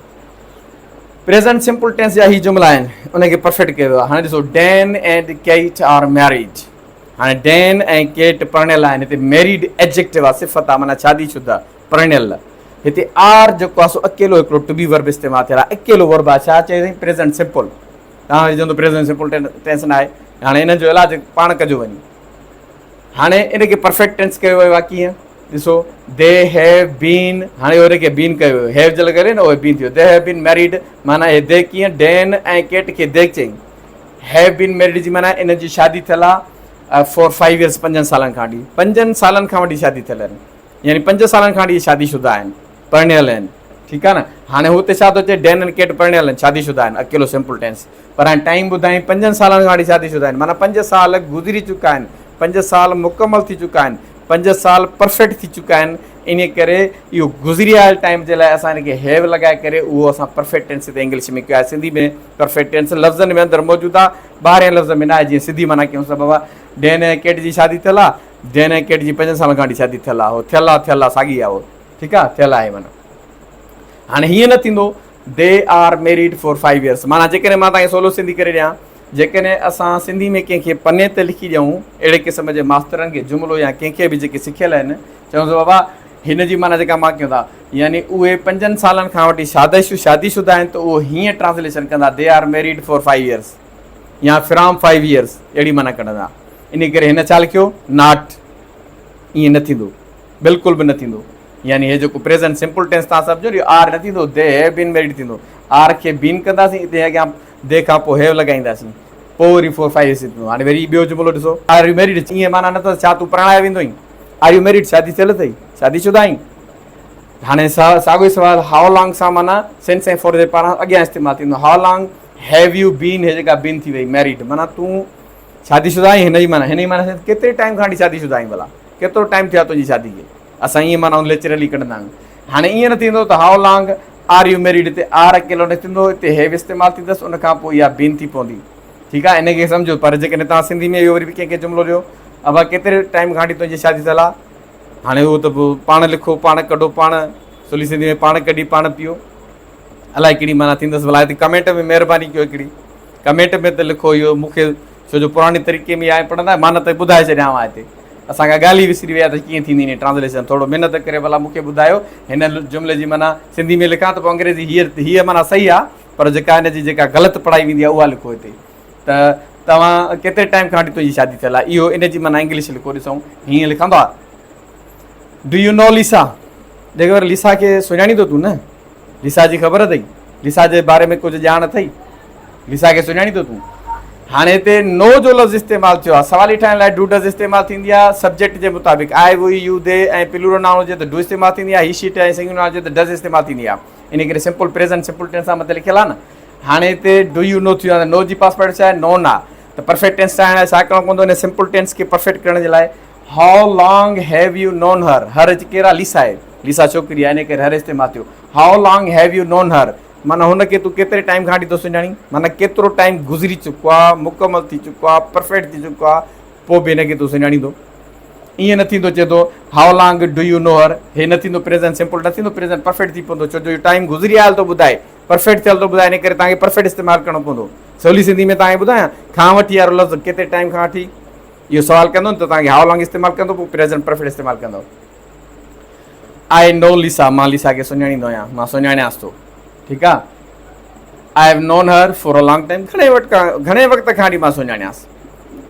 پريزنٽ سمپل ٽينس جا هي جملا آهن ان کي پرفيڪٽ ڪيو ويو آهي. هاڻي ڏسو ڊين اينڊ ڪيٽ آر ميريڊ. هاڻي ڊين ۽ ڪيٽ پرڻيل آهن، هتي ميريڊ ايڊجيڪٽو آهي، صفت آهي، معنيٰ شادي شده، پرڻيل. هتي آر جيڪو آهي سو اڪيلو هڪڙو ٽو بي ورب استعمال ٿيل آهي، اڪيلو ورب آهي. ڇا چئي سائين؟ Present simple. توهان وري چوندو پريزنٽ سمپل ٽينس نه آهي. هاڻي انهن جو علاج پاڻ ڪجو وڃي. هاڻي ان کي پرفيڪٽ ٽينس ڪيو ويو آهي ڪيئن؟ ڏسو the have been, هاڻي ان کي بين ڪيو ويو، have جي لڳل نه اهو بين ٿيو. The have been married معنيٰ هي the ڪيئن ڊين ۽ ڪيٽ کي the چئي. Have been married جي معنيٰ انهن جي شادي ٿيل آهي فور فائيو ايئرس، پنجن سالن کان وٺي، پنجن سالن کان وٺي شادي ٿيل آهن، يعني 5 سالن کان وٺي شادي شده آهن، پرڻيل آهن. ٺيڪ آهي نه؟ هاڻي هو اتي ڇا ٿو چئي؟ ڊين اينڊ ڪيٽ پرڻيل آهن، شادي شده آهن، اڪيلو سمپل ٽينس. پر هاڻي ٽائيم ٻڌائين پنجن سالن کان وٺي شادي شده آهن، معنيٰ 5 سال گذري چڪا آهن، 5 سال مڪمل ٿي چڪا آهن، 5 سال پرفيڪٽ ٿي چڪا آهن. انهي ڪري اهو گذري آيل ٽائيم جي لاء اسان ان کي have لڳائي ڪري اهو اسان پرفيڪٽ ٽينس هتي انگلش ۾ ڪيو آهي. سنڌي ۾ پرفيڪٽ ٽينس لفظن ۾ اندر موجود آهي، ٻاهرين لفظ ۾ ناهي. جيئن سڌي معنيٰ ڪيون ته بابا ڊين ۽ ڪيٽ جي شادي ٿيل آهي، ڊين ۽ ڪيٽ جي پنجن سالن کان وٺي شادي ٿيل آهي، هو ٿيل آهي، ٿيل آهي ساڳي آهي اهو. ٺيڪ آهي، ٿيل آهي معنيٰ. هاڻي هيئن نه ٿيندو they are married for five years, معنيٰ جيڪڏهن مان توهان کي سولو سنڌي ڪري ڏيان، جيڪڏهن اسان سنڌي ۾ ڪنهن کي پني تي لکي ڏيون اهڙي قسم جي ماسترن کي جملو يا ڪنهن کي به جيڪي سکيل آهن، چئون ته بابا هن جي معنيٰ جيڪا مان ڪيون ٿا يعني اهي پنجن سالن کان وٺي شادي شده آهن ته اهو هيئن ٽرانسليشن ڪندا they are married for five years يا فرام فائيو ايئرس اهڙي معنيٰ ڪڍندا. ان ڪري هن ڇا لکيو؟ Not. ائين نه ٿيندو، بلڪل به نه ٿيندو. يعني هي جيڪو پريزنٽ سمپل ٽينس تان سمجهو اهو آر نه ٿيندو، the have been married ٿيندو. آر کي بين ڪنداسين، اتي اڳيان the کان پوء have لڳائينداسين، پوء وري فور فائيو ايئرس ٿيندو. هاڻي وري ٻيو جملو ڏسو، آر you married, ائين معنيٰ نه ته ڇا تون پرڻائي ويندو آهين؟ Are you married, شادي ٿيل اٿئي، شادي شده آهين؟ هاڻي ساڳيو ئي سوال how long سان معنيٰ سنس ۽ فور جي پاران اڳيان استعمال ٿيندو. How long have you been, هي جيڪا بين ٿي وئي ميريڊ معنيٰ تون شادي شده آهين، هن جي معنيٰ، هن جي معنيٰ ڪيتري ٽائيم کان وٺي شادي شده آهين، ڀلا ڪيترو ٽائيم ٿيو آهي تنهنجي شادي کي؟ اسان ائين معنيٰ ليچرلي ڪڍندا آهيون. هاڻي ائين نه ٿيندو ته how long are you married, هتي آر اڪيلو نه ٿيندو، هتي have استعمال ٿيندس، ان کان پوء اها بين ٿي پوندي. ٺيڪ آهي، ان کي سمجهو. پر جيڪڏهن توهان سنڌي ۾ اهو وري به ڪنهن کي جملو ڏيو، ابا ڪيتري ٽائيم کان وٺي تنهنجي شادي ٿيل آهي؟ هاڻي اهو ته پوء پاڻ لکو، پاڻ ڪڍو، پاڻ سولي سنڌي ۾ پاڻ ڪڍي پاڻ پيو، الائي ڪهڙي معنيٰ ٿيندس. ڀلا هتي ڪمينٽ ۾ مهرباني ڪيو هڪڙي ڪمينٽ ۾ ته لکو اهو مون کي، ڇو جو پراڻي طريقي ۾ آهي پڙهندا، مان نه ته ٻڌائي ڇڏيان ها. هتي اسان کان ڳالهه ئي وسري وئي آهي ته ڪيئن ٿيندي انهي ٽرانسليشن. ٿورو محنت ڪري ڀلا مون کي ٻڌايو هن جملي جي معنيٰ سنڌي ۾ لکان ته پوء انگريزي. هيء معنيٰ صحيح آهي پر جيڪا هن جي جيڪا غلط پڙهائي ويندي آهي اها لکو هتي ته توهان ڪيتري ٽائيم کان وٺي تنهنجي شادي ٿيل آهي، اهو ان جي معنيٰ انگلش لکو ڏسون هيئن لکندو آهي. Do you know Lisa, جيڪر ليسا کي سڃاڻيندو تون نه، ليسا جي خبر اٿئي، ليسا جي باري ۾ ڪجهه ڄاڻ اٿئي، ليسا کي سڃاڻيندو تون. هاڻي هتي نو جو لفظ استعمال ٿيو آهي. سوالي ٺاهڻ لاء do does استعمال ٿيندي آهي سبجيڪٽ جي مطابق. آء V you the ۽ plural noun هجي ته do استعمال ٿيندي آهي، هي شي it ۽ singular noun هجي ته ڊز استعمال ٿيندي آهي. ان ڪري سمپل پريزنٽ سمپل ٽينس سان مٿي لکيل آهي نه. هاڻي هتي do you نو ٿيو آهي، نو جي پاس پارٽ ڇا آهي؟ نون آهي. ته پرفيڪٽ ٽينس ٺاهڻ لاء ڇا ڪرڻو پوندو؟ ان سمپل ٽينس کي پرفيڪٽ ڪرڻ جي لاء how long have you known her, her ڪير آهي؟ ليسا آهي، ليسا ڇوڪري آهي، ان ڪري هر استعمال ٿيو. How long have you known her معنيٰ هن کي تون ڪيتري ٽائيم کان وٺي ٿو سڃاڻين، معنيٰ ڪيترو ٽائيم گذري چڪو آهي، مڪمل ٿي چڪو آهي، پرفيڪٽ ٿي چڪو آهي، پوء به هن کي تون سڃاڻيندو. ائين نه ٿيندو چئي ٿو how long do you know her, هي نه ٿيندو پريزنٽ سمپل نه ٿيندو، پريزنٽ پرفيڪٽ ٿي پوندو، ڇو جو اهو ٽائيم گذري آيل ٿو ٻڌائي، پرفيڪٽ ٿيل ٿو ٻڌائي، ان ڪري توهان کي پرفيڪٽ استعمال ڪرڻو پوندو. سولي سنڌي ۾ توهان کي ٻڌايان کان وٺي وارو لفظ ڪيتري ٽائيم کان وٺي اهو سوال ڪندو نه ته توهان کي how long استعمال ڪندو، پوء پريزنٽ پرفيڪٽ استعمال ڪندو. آء نو ليسا، مان ليسا کي سڃاڻيندو آهيان، مان سڃاڻيانس ٿو. ٺيڪ آ. I have known her for a long time, گهڻي وقت کان، گهڻي وقت کان وٺي مان سڃاڻيانس،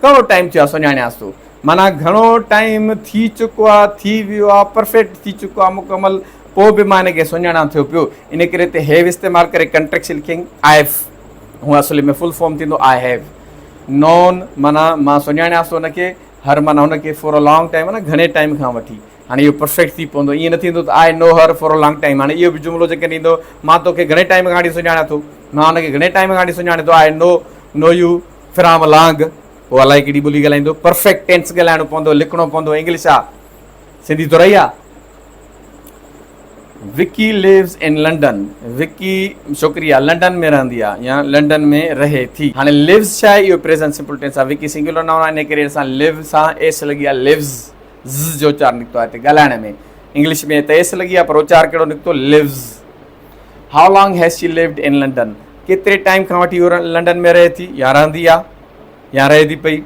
گهڻو ٽائيم ٿيو آ سڃاڻيانس ٿو، معنيٰ گهڻو ٽائيم ٿي چڪو آ، ٿي ويو آ، پرفيڪٽ ٿي چڪو آ مڪمل، پوء به مان هن کي سڃاڻان ٿيو پيو. ان ڪري هتي have استعمال ڪري ڪنٽريڪشن لکيائين I have, هونء اصل ۾ فل فارم ٿيندو I have نون، معنيٰ مان سڃاڻيانس ٿو هن کي، هر معنيٰ هن کي، فار ا لانگ ٽائيم معنيٰ گهڻي ٽائيم کان وٺي. هاڻي اهو پرفيڪٽ ٿي پوندو، ائين نه ٿيندو ته I know her for a long time. هاڻي اهو به جملو جيڪڏهن ايندو مان توکي گهڻي ٽائيم کان وٺي سڃاڻان ٿو، مان هن کي گهڻي ٽائيم کان وٺي سڃاڻان ٿو، I know know you from long, پوء الائي ڪهڙي ٻولي ڳالهائيندو. پرفيڪٽ ٽينس ڳالهائڻو پوندو، لکڻو پوندو. انگلش آ، سنڌي ٿورائي آ. Vicky lives in London, Vicky ڇوڪري آ لنڊن ۾ رهندي آ يا لنڊن ۾ رهي ٿي. هاڻي لوز ڇا آهي؟ اهو پريزنٽ سمپل ٽينس آ. وڪي سنگيولر نائون آ ان ڪري اسان لو سان ايس لڳي آ لوز ز جو اچار نڪتو آ هتي ڳالهائڻ ۾ انگلش ۾ ته ايس لڳي آ پر اچار ڪهڙو نڪتو lives. How long has she lived in London ڪيتري ٽائيم کان وٺي هو لنڊن ۾ رهي ٿي يا رهندي آ يا رهي ٿي پئي.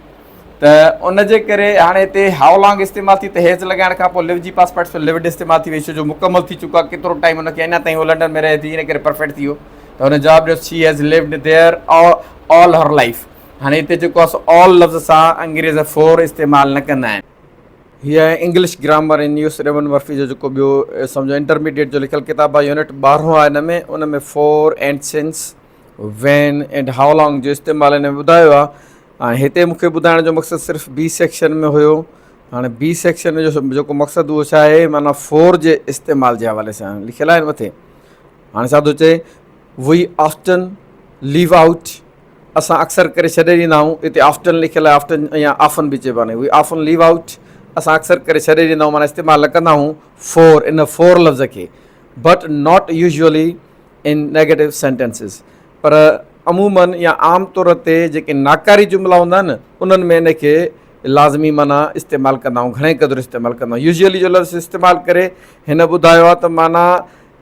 ته ان جي ڪري هاڻي هتي how long استعمال ٿي ته هيز لڳائڻ کان پوء لو جي پاس پارٽيسپل لوڊ استعمال ٿي وئي ڇو جو مڪمل ٿي چڪو آهي ڪيترو ٽائيم ان کي اڃا تائين هو لنڊن ۾ رهي ٿي ان ڪري پرفيڪٽ ٿي ويو ته هن جواب ڏيو she has lived there all her life هاڻي هتي جيڪو آهي سو آل لفظ سان انگريز فور استعمال نه ڪندا آهن. هي آهي English grammar in use Raymond Murphy جو جيڪو ٻيو سمجهو انٽرميڊيٽ جو لکيل ڪتاب آهي يونٽ ٻارهون آهي ان ۾ ان ۾ for and since when and how long جو استعمال هن ۾ ٻڌايو آهي هاڻي هتي مون کي ٻڌائڻ جو مقصد صرف بي سيڪشن ۾ هيو هاڻي بي سيڪشن جو جيڪو مقصد اهو ڇا آهي معنيٰ فور جي استعمال جي حوالي سان لکيل آهي مٿي هاڻي ڇا ٿو چئي وي آفٽن ليو آئوٽ اسان اڪثر ڪري ڇڏي ڏيندا آهيون هتي آفٽن لکيل آهي آفٽن يا آفن به چئبو آهي وي آفن ليو آئوٽ اسان اڪثر ڪري ڇڏي ڏيندا آهيون معنيٰ استعمال نه ڪندا آهيون فور ان فور لفظ کي but not usually in negative sentences پر عموماً يا عام طور تي جيڪي ناڪاري جملا هوندا آهن انهن ۾ ان کي لازمي معنيٰ استعمال ڪندا آهيون گهڻي قدر استعمال ڪندا آهيون يوزلي جو لفظ استعمال ڪري هن ٻڌايو آهي ته معنيٰ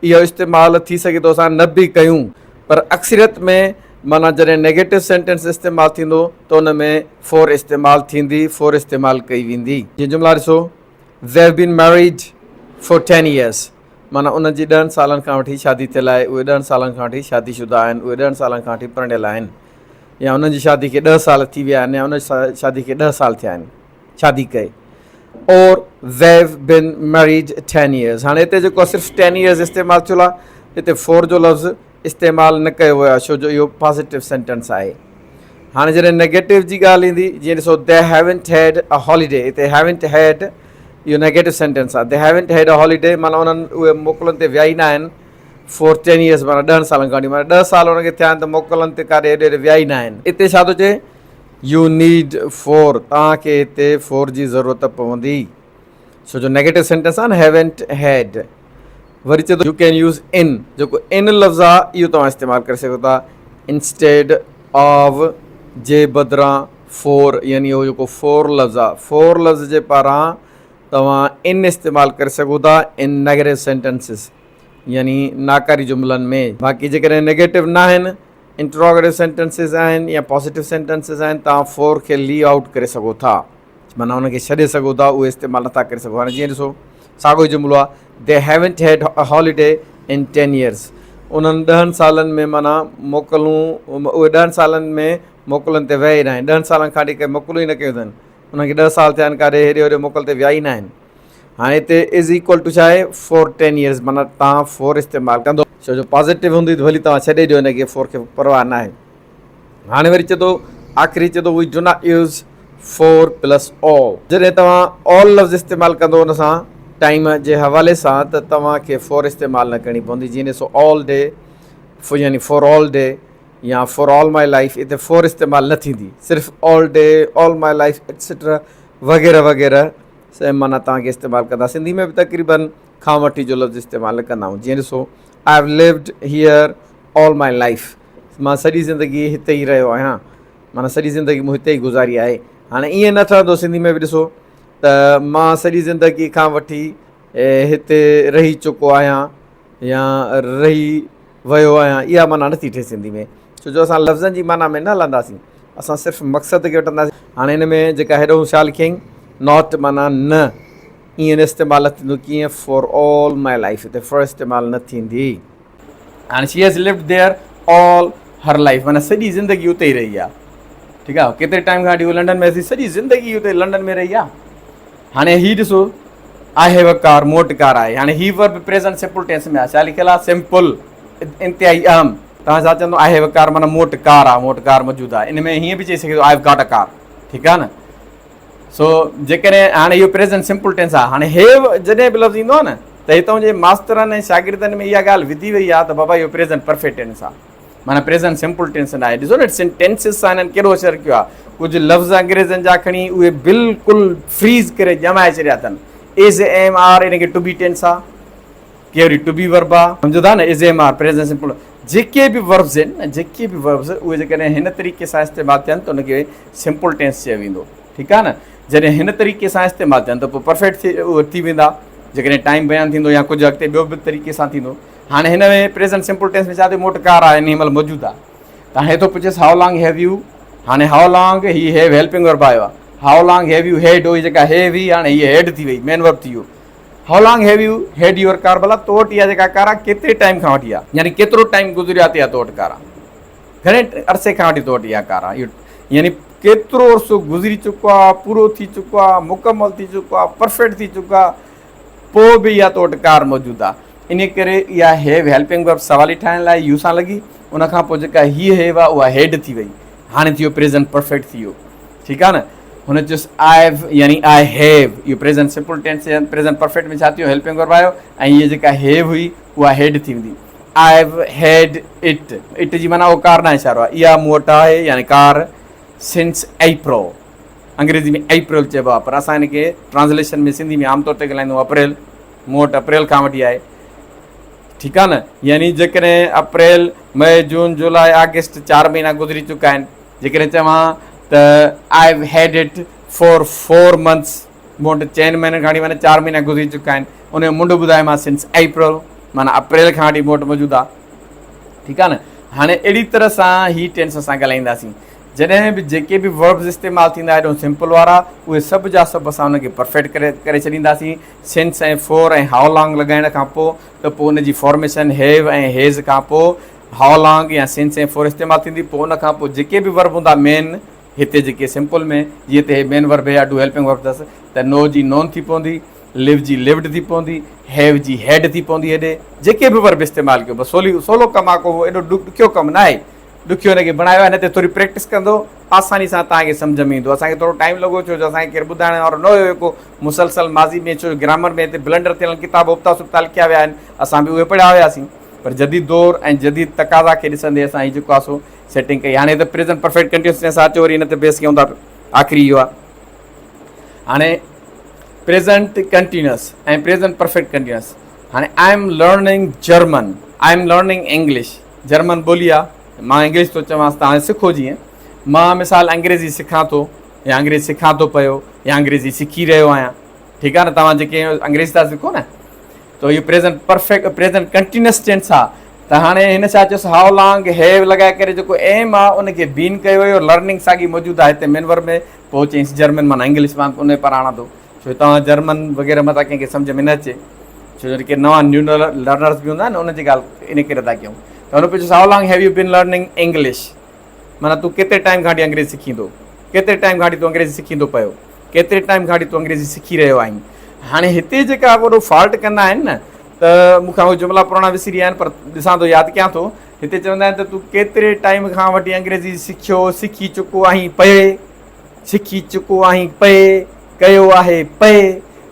اهو استعمال ٿي سگهي ٿو اسان نه به ڪيون پر اڪثريت ۾ معنيٰ جڏهن نيگيٽو سينٽينس استعمال ٿيندو ته ان ۾ فور استعمال ٿيندي فور استعمال ڪئي ويندي جيئن جملا ڏسو They have been married for 10 years. معنيٰ انهن جي ڏهن سالن کان وٺي شادي ٿيل آهي، اهي ڏهن سالن کان وٺي شادي شده آهن، اهي ڏهن سالن کان وٺي پرڻيل آهن يا انهن جي شادي کي ڏهه سال ٿي ويا آهن يا ان جي شادي کي ڏهه سال ٿيا آهن شادي ڪئي or they've been married 10 years هاڻي هتي جيڪو صرف 10 years استعمال ٿيل آهي هتي فور جو لفظ استعمال نه ڪيو ويو آهي ڇو جو اهو پازيٽو سينٽنس آهي هاڻي جڏهن نيگيٽو جي ڳالهه ايندي جيئن ڏسو they haven't had a holiday هتي هيونٽ هيڊ اهو نيگيٽو سينٽنس آهي they haven't had a holiday معنيٰ انهن اهي موڪلن تي ويا ئي نه آهن فور ٽين ايئرس معنيٰ ڏهن سالن کان وٺي معنيٰ ڏهه سال انهن کي ٿيا آهن ته موڪلن تي ڪاڏي هيڏي هوڏي ويا ئي نه آهن اتي ڇا ٿو چئي you need four توهان کي هتي فور جي ضرورت پوندي ڇو جو نيگيٽو سينٽنس آهي نه هيونٽ هيڊ وري چئي ٿو يو can use ان جيڪو ان لفظ آهي اهو توهان استعمال ڪري سگهو ٿا انسٽيڊ آف جي بدران فور يعني اهو جيڪو فور لفظ آهي فور لفظ جي پاران توهان ان استعمال ڪري سگهو ٿا ان نيگيٽو سينٽنسز يعني ناڪاري جملن ۾ باقي جيڪڏهن نيگيٽو نه آهن انٽروگيٽو سينٽنسز آهن يا پازيٽو سينٽنسز آهن توهان فور کي ليو آئوٽ ڪري سگهو ٿا معنيٰ انهن کي ڇڏي سگهو ٿا اهي استعمال نٿا ڪري سگهو هاڻي جيئن ڏسو ساڳو ئي جملو آهي They haven't had a holiday in ten years انهن ڏهن سالن ۾ معنيٰ موڪلون اهي ڏهن سالن ۾ موڪلن تي ويا ئي ناهن ڏهن سالن کان وٺي ڪي موڪلون ئي نه ڪيون اٿن انهن کي ڏهه سال ٿيا آهن ڪاڏي هيڏي هوڏي موڪل تي ويا ئي ناهن هاڻي هتي is equal two ڇا آهي فور ٽين يرز معنيٰ توهان فور استعمال ڪندو ڇو جو پازيٽو هوندي ته ڀلي توهان ڇڏي ڏيو هن کي فور کي پرواهه ناهي هاڻي وري چئي ٿو آخري چئي ٿو we do not use for plus all جڏهن توهان آل لفظ استعمال ڪندو ان سان ٽائيم جي حوالي سان ته توهان کي فور استعمال نه ڪرڻي پوندي جيئن ڏسو آل ڊي يعني فور آل ڊي يا فور آل my life اتي فور استعمال نه ٿيندي صرف all day all my life etcetera وغيره وغيره سيم معنيٰ توهان کي استعمال ڪندا سنڌي ۾ به تقريبن کان وٺي جو لفظ استعمال نه ڪندا آهيون جيئن ڏسو I have lived here all my life مان سڄي زندگي هتي ئي رهيو آهيان معنيٰ سڄي زندگي مون هتي ئي گذاري آهي هاڻي ائين نه ٺهندو سنڌي ۾ به ڏسو ته مان سڄي زندگي کان وٺي هتي رهي چڪو آهيان يا رهي ويو آهيان اها معنيٰ نٿي ٺهي سنڌي ۾ ڇو جو اسان لفظن جي معنيٰ ۾ نه هلنداسين اسان صرف مقصد کي وٺنداسين هاڻي هن ۾ جيڪا هيڏو ڇا لکيائين not معنيٰ نه ائين استعمال نه ٿيندو ڪيئن فار آل my life هتي فار استعمال نه ٿيندي هاڻي she has lived there all her life معنيٰ سڄي زندگي اتي ئي رهي آهي ٺيڪ آهي ڪيتري ٽائيم کان وٺي هو لنڊن ۾ سڄي زندگي اتي لنڊن ۾ رهي آهي هاڻي هي ڏسو I have a ڪار مون وٽ ڪار آهي هاڻي هي ورب پريزنٽ سمپل ٽينس ۾ آهي ڇا لکيل آهي سمپل انتهائي اهم توهان ڇا چوندو I have a ڪار معنيٰ مون وٽ ڪار آهي مون وٽ ڪار موجود آهي ان ۾ هيئن به چئي سگهي ٿو I have got a car ٺيڪ آهي نه سو جيڪڏهن هاڻي اهو پريزنٽ سمپل ٽينس آهي هاڻي have جڏهن به لفظ ايندو آهي نه ته هتان جي ماسترن ۽ شاگردن ۾ اها ڳالهه وڌي وئي آهي ته بابا اهو پريزنٽ پرفيڪٽ ٽينس آهي معنيٰ پريزنٽ سمپل ٽينس نه آهي ڏسو نه ٽينسز سان هنن ڪهڙو اثر ڪيو آهي ڪجهه لفظ انگريزن جا کڻي اهي بلڪل فريز ڪري ڄمائي ڇڏيا اٿن از ايم آر ان کي ٽو بي ٽينس آهي. ڪي وري ٽو بي ورب آ. سمجهو ٿا نه is am are present simple جيڪي به وربز آهن نه جيڪي به وربز اهي جيڪڏهن هن طريقي سان استعمال ٿين ته ان کي سمپل ٽينس چيو ويندو ٺيڪ آ نه جڏهن هن طريقي سان استعمال ٿين ته پوء پرفيڪٽ ٿي اهي ٿي ويندا جيڪڏهن ٽائيم بيان ٿيندو يا ڪجهه اڳتي ٻيو به طريقي سان ٿيندو هاڻي هن ۾ پريزنٽ سمپل ٽينس ۾ ڇا ٿيو مون وٽ ڪار آهي انهي مهل موجود آ ته هاڻي ٿو پڇيس how long have you هاڻي how long he have helping verb آيو آ how long have you had هي جيڪا have هئي هاڻي هي هيڊ ٿي وئي مين ورب ٿي ويو how long have you had your car ڀلا تو وٽ اها جيڪا ڪار آ ڪيتري ٽائيم کان وٺي آ يعني ڪيترو ٽائيم گذريو آ ته اها تو وٽ ڪار آ گهڻي عرصي کان وٺي تو وٽ اها ڪار آ يعني ڪيترو عرصو گذري چڪو آ پورو ٿي چڪو آ مڪمل ٿي چڪو آ پرفيڪٽ ٿي چڪو آ پوء به اها تو وٽ ڪار موجود آ ان ڪري اها have helping ورب سوالي ٺاهڻ لاء يو سان لڳي ان کان پوء جيڪا هي have آ اها هيڊ ٿي وئي هاڻي ٿي ويو پريزنٽ پرفيڪٽ ٿي ويو ٺيڪ آ نه هن چيس آء يعني I have اهو پريزنٽ سمپل ٽينس يا پريزنٽ پرفيڪٽ ۾ ڇا ٿيو هيلپنگ ورب آيو ۽ هيء جيڪا have هئي اها هيڊ ٿي ويندي I have had it it جي معنيٰ اهو ڪار ڏانهن اشارو آهي اها مون وٽ آهي يعني ڪار سنس اپريل انگريزي ۾ اپريل چئبو آهي پر اسان هن کي ٽرانسليشن ۾ سنڌي ۾ عام طور تي ڳالهائيندا آهيون اپريل مون وٽ اپريل کان وٺي آهي ٺيڪ آهي نه يعني جيڪڏهن اپريل مئي جون جولاء آگسٽ چار مهينا گذري چڪا آهن جيڪڏهن چوان ته I have had it for four months مون وٽ چئن مهينن کان وٺي معنيٰ چار مهينا گذري چڪا آهن ان جو منڍ ٻڌايو مان سنس اپريل معنيٰ اپريل کان وٺي مون وٽ موجود آهي ٺيڪ آهي نه هاڻي اهڙي طرح سان هي ٽينس اسان ڳالهائينداسين جڏهن به جيڪي به وربز استعمال ٿيندا هيڏو سمپل وارا اهي سڀ جا سڀ اسان انهن کي پرفيڪٽ ڪري ڪري ڇڏينداسين سنس ۽ فور ۽ how long لڳائڻ کان پوء ته پوء ان جي فارميشن have ۽ has کان پوء how long يا سنس ۽ فور استعمال ٿيندي پوء ان کان پوء جيڪي به ورب هوندا مين هتي جيڪي سمپل ۾ جيئن ته هي مين ورب هي آ do helping ورب اٿس ته نو جي نون ٿي پوندي لو جي لوڊ ٿي پوندي have جي هيڊ ٿي پوندي هيڏي جيڪي به ورب استعمال ڪيو بس سولي سولو ڪم آ ڪو ايڏو ڏکيو ڪم نه آهي ڏکيو هن کي بڻايو آهي هن تي ٿوري پريڪٽس ڪندو آساني سان توهان کي سمجهه ۾ ايندو اسان کي ٿورو ٽائيم لڳو ڇو جو اسان کي ڪير ٻڌائڻ وارو نه هيو ڪو مسلسل ماضي ۾ ڇو جو گرامر ۾ هتي بلنڊر ٿيل ڪتاب ابتا سبتا لکيا ويا آهن اسان به اهي پڙهيا هياسين پر جديد دور ۽ جديد تقاضا کي ڏسندي اسان هي جيڪو آهي سو سيٽنگ ڪئي هاڻي ته پريزنٽ پرفيڪٽ ڪنٽينيوس ٽينس آ اچو وري هن تي بحث ڪيون ٿا آخري اهو آهي هاڻي present continuous ۽ present perfect continuous هاڻي I am learning German I am learning English German ٻولي آ مان انگلش ٿو چوانس ته هاڻي سکو جيئن مان مثال انگريزي سکان ٿو يا انگريزي سکان ٿو پيو يا انگريزي سکي رهيو آهيان ٺيڪ آ نه توهان جيڪي انگريزي ٿا سکو نه ته اهو present perfect present continuous tense آ ته هاڻي هن ڇا چيس how long have لڳائي ڪري جيڪو ايم آ ان کي بين ڪيو ويو لرننگ ساڳي موجود آ هتي مين ورب ۾ پوء چيس جرمن معنيٰ انگلش مان ان پر آڻان ٿو ڇو توهان جرمن وغيره متان ڪنهن کي سمجھ ۾ نه اچي ڇو جو ڪي نوان نيو لرنرز به هوندا آهن ان جي ڳالهه ان ڪري ٿا ڪيون ته هن پڇيس how long have you been learning English معنيٰ تون ڪيتري ٽائيم کان وٺي انگريزي سکيندو ڪيتري ٽائيم کان وٺي تون انگريزي سکيندو پيو ڪيتري ٽائيم کان وٺي تون انگريزي سکي رهيو آهين هاڻي هتي جيڪا وڏو فالٽ ڪندا آهن نه ته مون کان اهي جملا پراڻا وسري ويا آهن پر ڏسان ٿو ياد ڪيان ٿو هتي چوندا آهن ته تون ڪيتري ٽائيم کان وٺي انگريزي سکيو سکي چڪو آهين پئي سکي چڪو آهين پئي ڪيو آهي پئي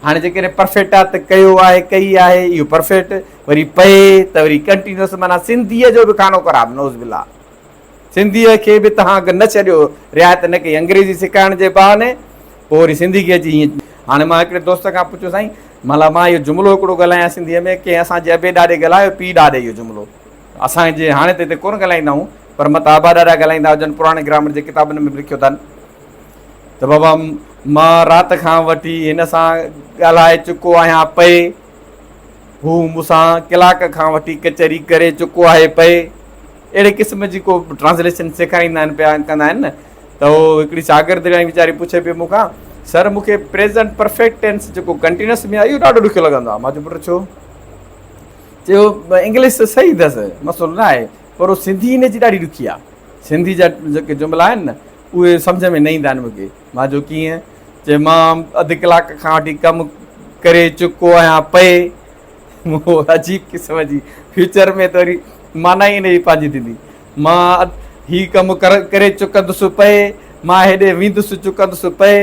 هاڻي جيڪڏهن پرفيڪٽ آهي ته ڪيو آهي ڪئي آهي اهو پرفيڪٽ وري پئي ته وري ڪنٽينيوس معنيٰ سنڌيء جو به خانو خراب نوز بالله سنڌيء کي به توهان اڳ نه ڇڏيو، رعايت نه ڪئي، انگريزي سکائڻ جي بهاني پوء وري سنڌي کي اچي هيئن. هاڻي مان هڪڙي دوست کان پڇيو سائين معنيٰ مان اهو جملو هڪڙو ڳالهايان سنڌيء ۾ ڪنهن اسان جي ابي ڏاڏي ڳالهايو پيء ڏاڏي اهو جملو اسان جي هاڻي ته هتي ڪونه ڳالهائيندا آهيون پر متان ابا ڏاڏا ڳالهائيندا هجن پراڻي گرامر جي ڪتابن ۾ به لکيو اٿن ته بابا مان رات کان وٺي هن سان ڳالهائي چڪو آهيان پئي هو مون سان ڪلاڪ کان وٺي ڪچهري ڪري چڪو آهي پئي. اهڙي قسم جي ڪو ٽرانسليشن سيکاريندا آهن پيا ڪندا آهن نه ته هو هڪڙي شاگردياڻي ويچاري پڇي پئي مون کان سر مون کي پريزنٽ پرفيڪٽ ٽينس جيڪو ڪنٽينيوس ۾ آهي اهو ڏاڍو ڏکيو لڳندو آهي مان چيو پٽ ڇو چيو انگلش ته صحيح اٿس مسئلو نه آهي پر هو سنڌي هن جي ڏاڍي ڏکي آهي سنڌي جا جيڪي جملا آهن نه اهي سمجھ ۾ نه ايندا آهن مون کي مان چيو ڪيئن چي مان اڌ ڪلاڪ کان وٺي ڪم ڪري چڪو آهيان پئي مون عجيب قسم جي فيوچر ۾ ته وري معنيٰ ئي ان جي پنهنجي ٿيندي مان هي ڪم ڪري چڪندس پئي مان هيڏي ويندس چڪندس پئي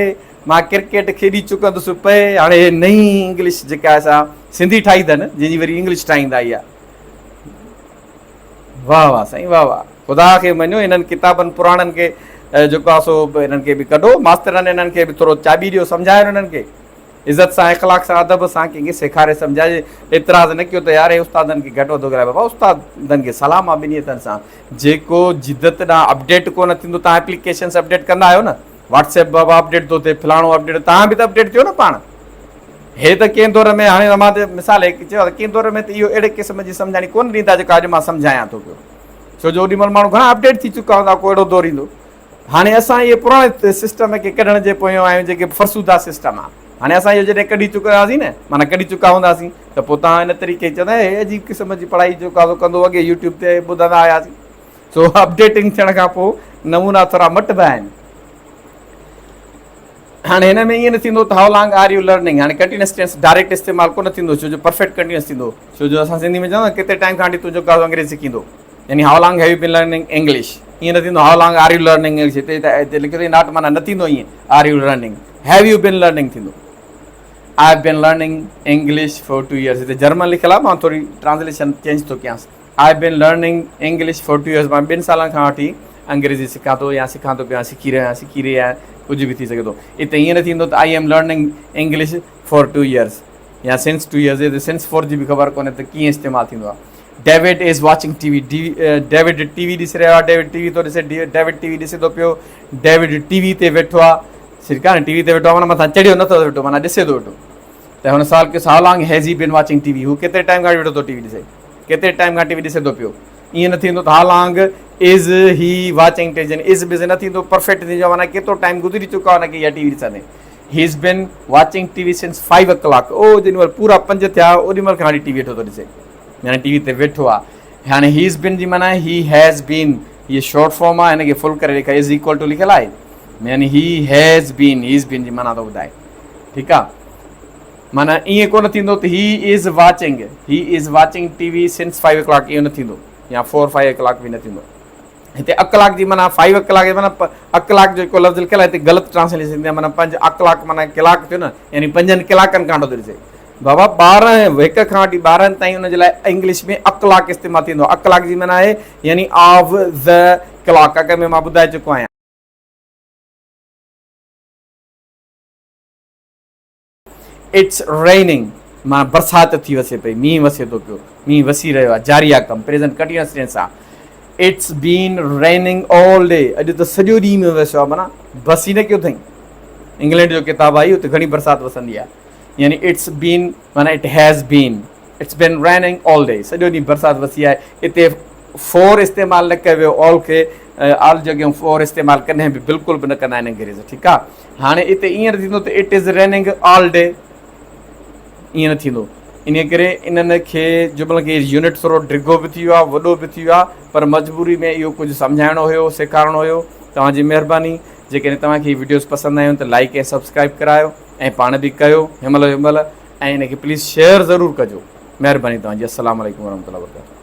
مان ڪرڪيٽ کيڏي چڪندس پئي هاڻي هي نئين انگلش جيڪا آهي سا سنڌي ٺاهي اٿن جنهن جي وري انگلش ٺاهيندا اها واهه واهه سائين واهه واهه خدا کي مڃو انهن ڪتابن پراڻن کي جيڪو آهي سو انهن کي به ڪڍو ماسترن انهن کي به ٿورو چاٻي ڏيو سمجهايو انهن کي. عزت سان اخلاق سان ادب سان ڪنهن کي سيکاري سمجهائجي اعتراض نه ڪيو ته يار هي استادن کي گهٽ وڌو ڳالهائي بابا استادن کي سلام آ ٻنهي هٿن سان جيڪو جدت ڏانهن اپڊيٽ ڪونه ٿيندو تان ايپليڪيشنس اپڊيٽ ڪندا آهيو نه واٽس ايپ بابا اپڊيٽ ٿو ٿئي فلاڻو اپڊيٽ تان به ته اپڊيٽ ٿيو نه پاڻ هي ته ڪنهن دور ۾ هاڻي مان ته مثال هڪ چيو ته ڪنهن دور ۾ ته اهو اهڙي قسم جي سمجهاڻي ڪونه ڏيندا جيڪا اڄ مان سمجهايان ٿو پيو ڇو جو اوڏي مهل ماڻهو گهڻا اپڊيٽ ٿي چڪا هوندا ڪو اهڙو دور ايندو هاڻي اسان اهي پراڻي سسٽم کي ڪڍڻ جي پويان آهيون جيڪي فرسوده سسٽم آهي هاڻي اسان اهو جڏهن ڪڍي چڪنداسين نه معنيٰ ڪڍي چڪا هونداسين ته پوء توهان ان طريقي چوندا هي عجيب قسم جي پڙهائي جو ڪازو ڪندو اڳي يوٽيوب تي ٻڌندا آياسين سو اپڊيٽنگ ٿيڻ کان پوء نمونا ٿورا مٽبا آهن هاڻي هن ۾ ائين نه ٿيندو ته how long are you learning هاڻي ڪنٽينيوس ٽينس ڊائريڪٽ استعمال ڪونه ٿيندو ڇو جو پرفيڪٽ ڪنٽينيوس ٿيندو ڇو جو اسان سنڌي ۾ چوندا ڪيتري ٽائيم کان وٺي تون جو ڪازو انگريزي سکيندو يعني how long have you been learning English ائين نه ٿيندو how long are you learning English هتي ته هتي لکيو اٿئي not معنيٰ نه ٿيندو ائين are you learning have you been learning ٿيندو I have been learning English for 2 years هتي جرمن لکيل آهي مان ٿوري ٽرانسليشن چينج ٿو ڪيانس I have been learning English for 2 years مان ٻن سالن کان وٺي انگريزي سکان ٿو يا سکان ٿو پيو سکي رهيو آهيان سکي رهي آهيان ڪجهه به ٿي سگهي ٿو اتي ائين نه ٿيندو ته I am learning English for 2 years يا سنس 2 يرز هتي سنس فور جي به خبر ڪونهي ته ڪيئن استعمال ٿيندو آهي David is watching T V David T V ڏسي رهيو آهي ڊيوڊ ٽي وي ٿو ڏسي ڊيوڊ ٽي وي ڏسي ٿو پيو ڊيوڊ ٽي وي تي ويٺو آهي صرف ڪانه ٽي وي تي ويٺو آهي معنيٰ مٿان چڙهيو نٿو ويٺو معنيٰ ڏسي ٿو ويٺو ته هن سوال case how long has he been watching T V هو ڪيتري ٽائيم کان ويٺو ٿو ٽي وي ڏسي ڪيتري ٽائيم کان ٽي وي ڏسي ٿو پيو ائين نه ٿيندو ته how long is he watching T V is بز نه ٿيندو پرفيڪٽ ٿيندو معنيٰ ڪيترو ٽائيم گذري چڪو آهي هن کي اها ٽي وي ڏسندي he is been watching T V since 5 o'clock او جيڏي مهل پورا 5 ٿيا اوڏي مهل کان وٺي ٽي وي ويٺو ٿو ڏسي يعني ٽي وي تي ويٺو آ هاڻي هي از بين جي معنيٰ هي هيز بين هي شارٽ فارم آ هن کي فل ڪري لکيو is equal two لکيل آهي يعني he has been he is been جي معنيٰ ٿو ٻڌائي ٺيڪ آ معنيٰ ائين ڪونه ٿيندو ته he is watching he is watching T V since 5 o'clock اهو نه ٿيندو يا 4 5 ڪلاڪ به نه ٿيندو هتي اڪلاڪ جي معنيٰ فائيو اڪلاڪ جي معنيٰ اڪلاڪ جو هڪ لفظ لکيل آهي هتي غلط ٽرانسليشن ٿي معنيٰ پنج اڪلاڪ معنيٰ ڪلاڪ ٿيو نه يعني پنجن ڪلاڪن کان ٿو ڏسي بابا 12 هڪ کان وٺي 12 تائين ان جي لاء انگلش ۾ اڪلاڪ استعمال ٿيندو آهي اڪلاڪ جي معنيٰ آهي يعني آف the clock اڳ ۾ مان ٻڌائي چڪو آهيان. It's raining معنيٰ برسات ٿي وسي پئي، مينهن وسي ٿو پيو، مينهن وسي رهيو آهي، جاري آهي ڪم، پريزنٽ ڪنٽينيوس ٽينس آهي. It's been raining all day اڄ ته سڄو ڏينهن مينهن وسيو آهي معنيٰ بس ئي نه ڪيو اٿئي. انگلينڊ جو ڪتاب آهي اتي گهڻي برسات وسندي آهي يعني it's been معنيٰ it has been it's been raining all day سڄو ڏينهن برسات وسي آهي. اتي فور استعمال نه ڪيو ويو آل کي آل جڳهيون فور استعمال ڪڏهن به بلڪل به نه ڪندا آهن انگريز ٺيڪ آهي. هاڻي اتي ائين نه ٿيندو ته it is raining all day ائين نه ٿيندو انهي ڪري انهن کي جملن کي يونٽ ٿورو ڊگهو به ٿي ويو آهي وڏو به ٿي ويو آهي پر مجبوري ۾ اهو ڪجهه سمجهائڻو هيو سيکارڻو هيو توهان جي مهرباني جيڪڏهن توهان کي هي وڊيوز پسند آيون ته لائڪ ۽ سبسڪرائب ڪرايو ۽ پاڻ به ڪيو هن مهل هن مهل ۽ ان کي پليز شيئر ضرور ڪجو مهرباني توهان جي السلام عليڪم ورحمة الله وبرڪاته.